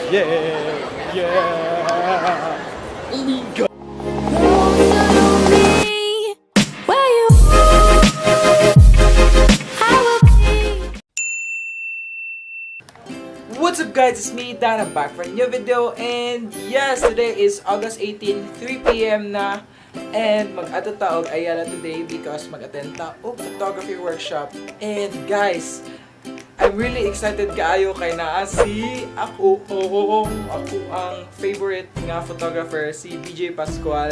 Yeah, yeah. Go. What's up guys, it's me, Dana, back for a new video. And yes, today is August 18, 3 p.m. na. And mag-ato ta og Ayala today because mag-attend ta og photography workshop. And guys, I'm really excited kaayo kay naa si ako ang favorite nga photographer, si BJ Pascual.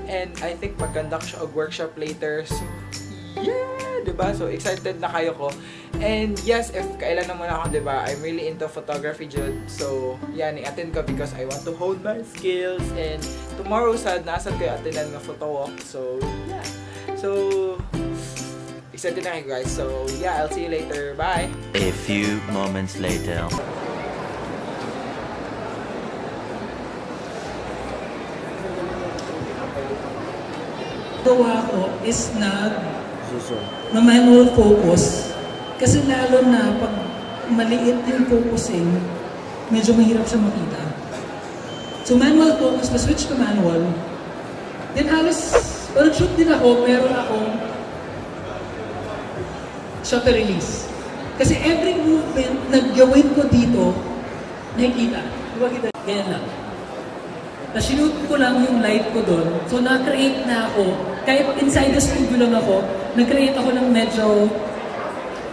And I think mag-conduct siya og workshop later. So yeah, diba? So excited na kayo ko. And yes, if kailan naman ako, diba, I'm really into photography, dude. So yeah, ni-attend ko because I want to hone my skills. And tomorrow sad nasad kayo attendan nga photo walk. So yeah, so excited na kayo guys. So yeah, I'll see you later. Bye! A few moments later. Gawa ko is na manual focus. Kasi lalo na pag maliit yung focusing, medyo mahirap siya makita. So manual focus, na-switch to manual. Then halos, parang shoot din ako, meron akong shutter release. Kasi every movement na gawin ko dito, nakikita. Diba kita? Ganyan lang. Na-shoot ko lang yung light ko doon. So na-create na ako, kahit inside the studio lang ako, nag-create ako ng medyo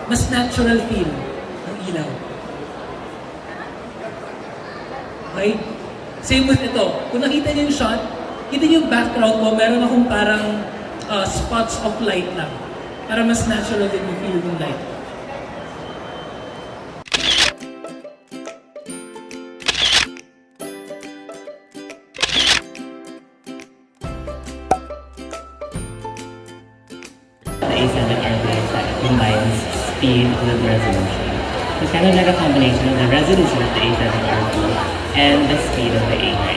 mas natural feel ng ilaw. Okay? Same with ito. Kung nakita niyo yung shot, kita niyo yung background mo, meron akong parang spots of light lang. Para mas natural din yung feel ng light. Combines speed with resolution. It's kind of like a combination of the resolution of the A7R2 and the speed of the A9.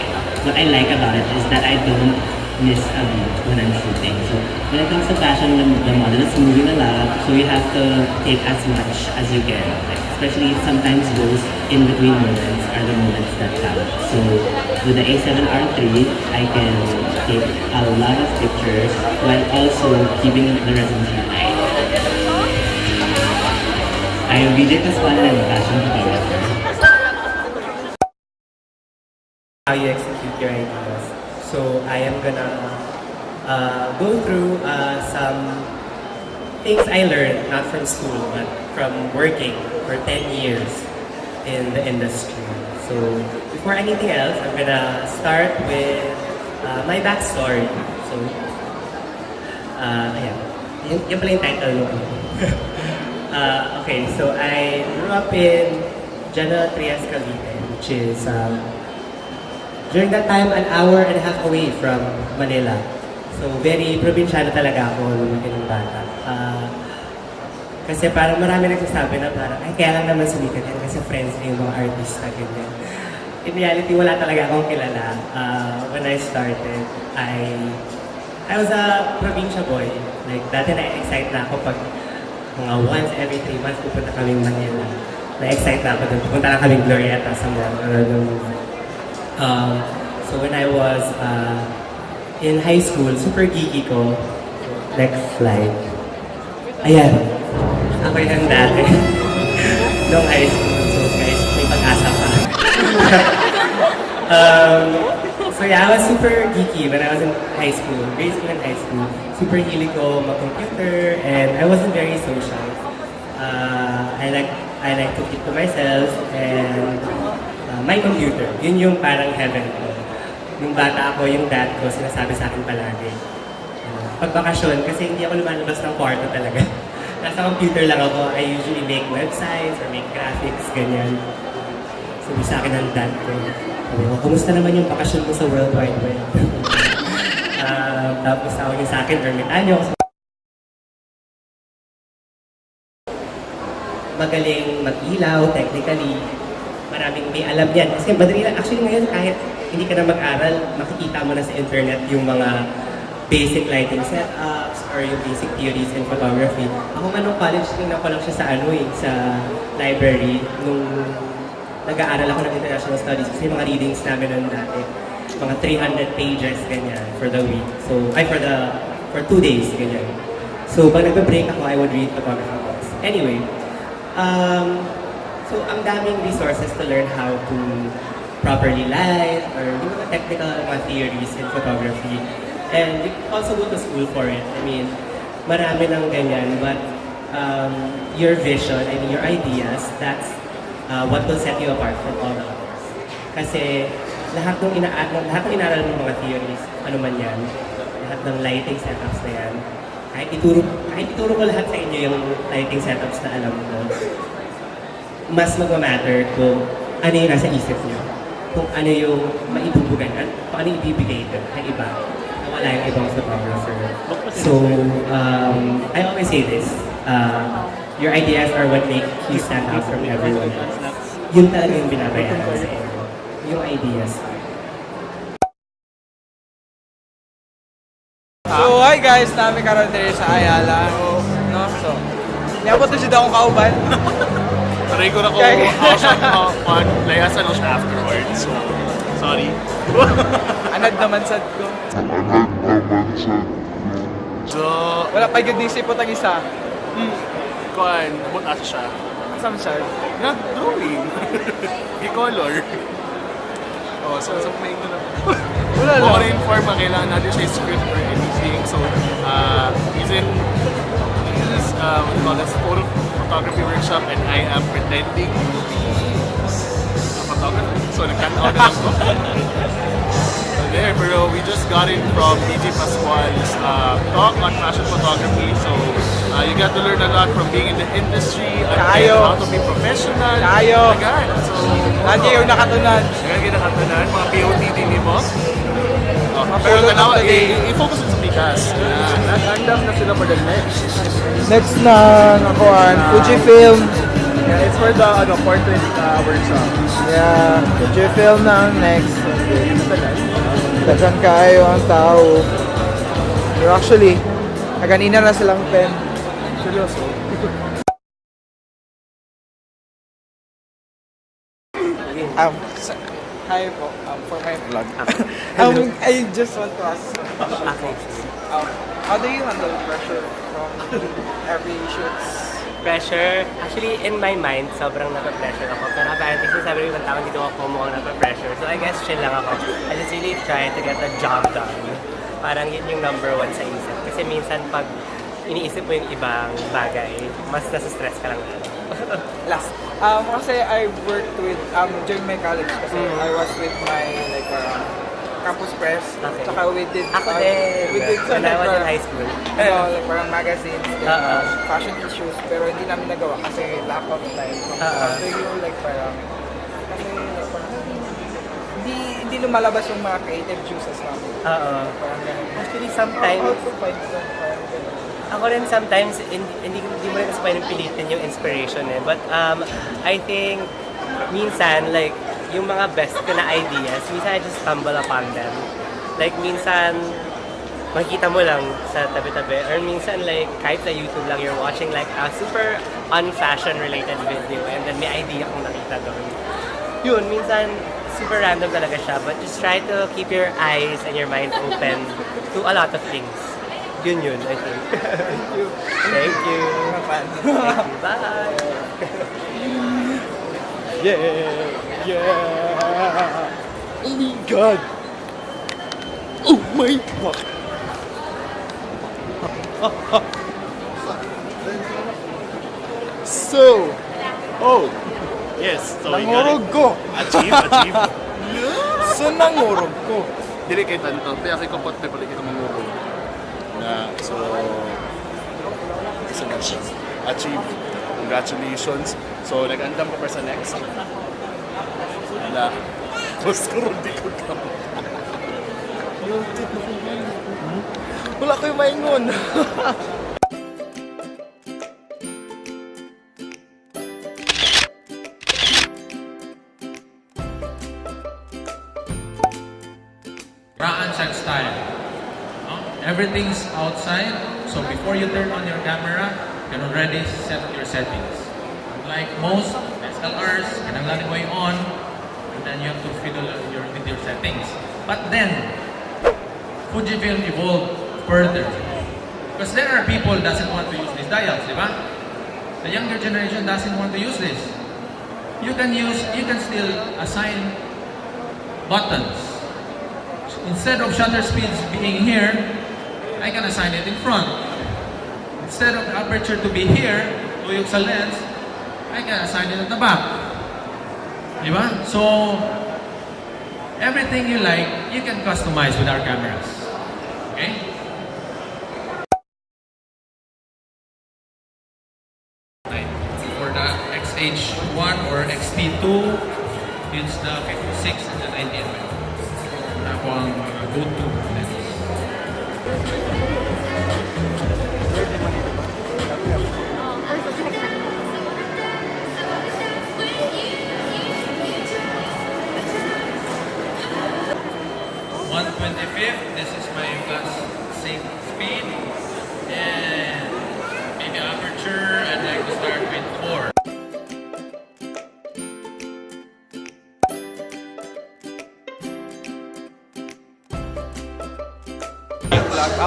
What I like about it is that I don't miss a beat when I'm shooting. So when it comes to fashion, the model is moving a lot, so you have to take as much as you can. Like, especially sometimes those in between moments are the moments that count. So with the A7R3, I can take a lot of pictures while also keeping the resolution high. I am BJ Pascual and I'm a fashion photographer. How you execute your ideas. So I am gonna go through some things I learned, not from school, but from working for 10 years in the industry. So before anything else, I'm gonna start with my backstory. So, ayan. Yan pala yung title nyo. Okay, so I grew up in General Trias, Cavite, which is during that time an hour and a half away from Manila. So very provinsyano talaga ako nung ng bata. Kasi parang marami nagsasabi na parang, ay kaya lang naman sumikat yan kasi friends na yung mga artista, ganyan. In reality, wala talaga akong kilala. When I started, I was a provincia boy. Like, dati na-excite na ako pag mga once every 3 months pupunta kaming Manila. Na-excite na ako doon. Pupunta na kaming Glorieta sa mall. So when I was in high school, super geeky ko. Next slide. Ayan. Ako yan dati. Noong high school. So guys, may pag-asa pa. So yeah, I was super geeky when I was in high school, grade school and high school. Super hilig ko mag-computer and I wasn't very social. I like to keep to myself and my computer, yun yung parang heaven ko. Yung bata ako, yung dad ko, sinasabi sa akin palagi. Pag bakasyon, kasi hindi ako lumalabas ng kwarto talaga. Nasa computer lang ako, I usually make websites or make graphics, ganyan. Sabi sa akin ng dad ko, sabi ko, kumusta naman yung bakasyon mo sa World Wide Web? Tapos tawag niya sa akin, ermitanyo. Magaling mag-ilaw, technically. Maraming may alam yan. Kasi madali lang. Actually ngayon, kahit hindi ka na mag-aral, makikita mo na sa internet yung mga basic lighting setups or yung basic theories in photography. Ako nga nung college, tingnan ko lang siya sa sa library. Nung nag-aaral ako ng international studies kasi mga readings namin noon dati. Mga 300 pages, ganyan, for the week. So, for 2 days, ganyan. So, pag nagbe-break ako, I would read photography books. Anyway, so ang daming resources to learn how to properly light or yung mga technical mga theories in photography. And you also go to school for it. I mean, marami ng ganyan, but your vision, I mean, your ideas, that's what will set you apart from all the others. Kasi lahat ng inaral ng mga theories, ano man yan, lahat ng lighting setups na yan, kahit ituro ko lahat sa inyo yung lighting setups na alam ko, mas mag-matter kung ano yung nasa isip nyo, kung ano yung maibubugan at kung ano yung ibibigay nyo na iba, na wala yung ibang photographer. So, I always say this, your ideas are what make you stand out from everyone else. Yun talaga yung binabayaran sa inyo. Yung ideas. So, hi guys! Nami karon diri sa Ayala. No? So, niabot na siya daw akong kauban. Taray ko na ko layasan siya afterwards. So, sorry. Anad naman sad ko. So, Wala pa yun si Putang isa. kuhan, butas siya. Asam siya? Nag-drawing. Gicolor. Oh, so may ko na. Wala lang. Ako inform kailangan natin siya script or anything. So, this is what we call this photo photography workshop and I am pretending to be a photographer. So, nagkanaw na lang ko. There, pero we just got in from BJ Pascual's talk on fashion photography. So, you get to learn a lot from being in the industry, and how to be professional. Kayo. Agad. So, Nandiyo yung nakatunan. Agad nakatanan, mga POT din mo. Pero tanawa, i-focus sa pikas. Nag-andam na sila for the next. Next na nakuhaan, Fujifilm. Yeah, it's for the portrait workshop. Yeah, Fujifilm na ang next. Dagan kayo ang tao. Pero actually, naganina na silang pen. Seryoso. Hi po, for my vlog. I just want to ask some questions. How do you handle pressure from every shoots? Pressure, actually in my mind, sobrang nape-pressure ako. Pero apparently, sinasabi rin ng tao dito ako mukhang nape-pressure. So I guess chill lang ako. I just really try to get the job done. Parang yun yung number one sa isip. Kasi minsan pag iniisip mo yung ibang bagay, mas nasa-stress ka lang. Last. Kasi I worked with, during my college kasi I was with my like campus press. Okay. Tsaka we did, Ako din. we did some When I was in like, high school. like parang magazines, fashion issues, pero hindi namin nagawa kasi lack of time. So you like parang, kasi like parang, hindi lumalabas yung mga creative juices namin. Parang ganun. Actually, sometimes, How to find them, parang ganun. ako rin sometimes, hindi mo rin kasi pwedeng pilitin yung inspiration eh. But I think, minsan, like, yung mga best ko na ideas, minsan I just stumble upon them. Like, minsan, makikita mo lang sa tabi-tabi. Or minsan, like, kahit sa YouTube lang, you're watching like a super un-fashion related video and then may idea kong nakita doon. Yun, minsan, super random talaga siya. But just try to keep your eyes and your mind open to a lot of things. Yun, I think. Thank you. Thank you. Fan. Thank you. Bye. Yeah. Oh my God. Oh my God. So, yes. So Nangurog ko. Achieve. So nangurog ko. Dili kay tanto, kaya kay kapot pa pala kita manguro. So, achieve. Congratulations. So, nag-andam ko pa sa next. Wala. Mas ko di ko kamo. Wala ko yung maingon. Raan style. No? Everything's outside, so before you turn on your camera, you can already set your settings. Unlike most SLRs, kinanglan mo yung on, and then you have to fiddle with your settings. But then, Fujifilm evolved further. Because there are people who doesn't want to use these dials, di ba? The younger generation doesn't want to use this. You can still assign buttons. Instead of shutter speeds being here, I can assign it in front. Instead of aperture to be here, tuyok sa lens, I can assign it at the back. Diba? So, everything you like, you can customize with our cameras. Okay? For the XH1 or XT2, it's the 56 and the 90 mm. Na po ang go-to lens. This is my plus sync speed, and maybe aperture. I'd like to start with 4.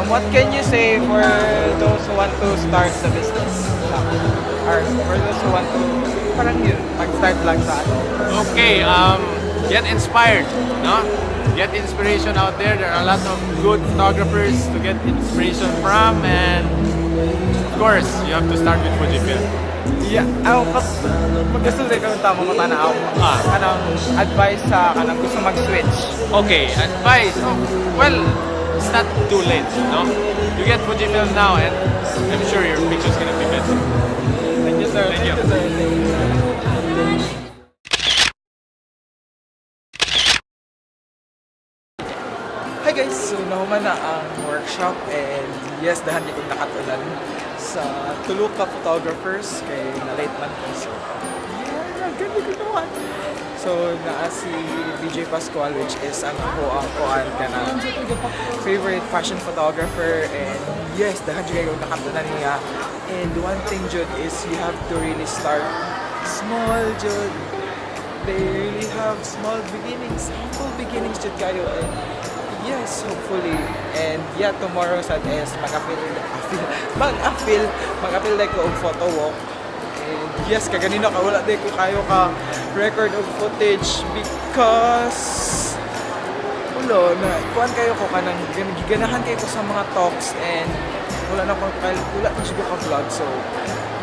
What can you say for those who want to start the business? Or for those who want to parang yun, mag-start lang sa ano? Okay, get inspired, no? Get inspiration out there. There are a lot of good photographers to get inspiration from, and of course, you have to start with Fujifilm. Yeah, ako gusto rin kung tama mo tanaw. Kanang advice sa kanang gusto mag-switch. Okay, advice. Well, it's not too late, no? You get Fujifilm now, and I'm sure your picture's gonna be better. Thank you, sir. Thank you. Sir. Hi guys! So nahuman na ang workshop, and yes, dahan di ko nakatulan sa tulo ka photographers kay na-late man ko. So, yeah, ganda ko naman. So, naa si BJ Pascual, which is ang ako ang kuan ka na favorite fashion photographer, and yes, dahan di kayo nakatulan niya. And one thing, Jude, is you have to really start small, Jude. They really have small beginnings, humble beginnings, Jude kayo. And yes, hopefully. And yeah, tomorrow sa is mag-appeal like ko og photo walk. And yes, kaganina ka wala day ko kayo ka record of footage because ulo na ikuan kayo ko kanang giganahan kayo ko sa mga talks, and wala na ko wala na siya ka vlog. So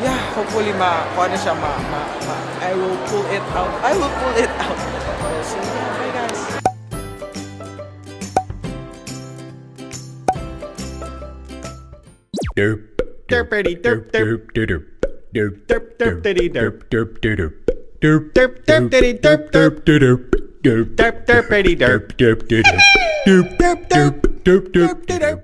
yeah, hopefully kuan na siya I will pull it out. So yeah, bye guys. Derp derpity derp derp derp derp derp derpity derp derp derp derp derp derpity derp derp derp derp derp derpity derp derp derp derp derp derp derp derp derp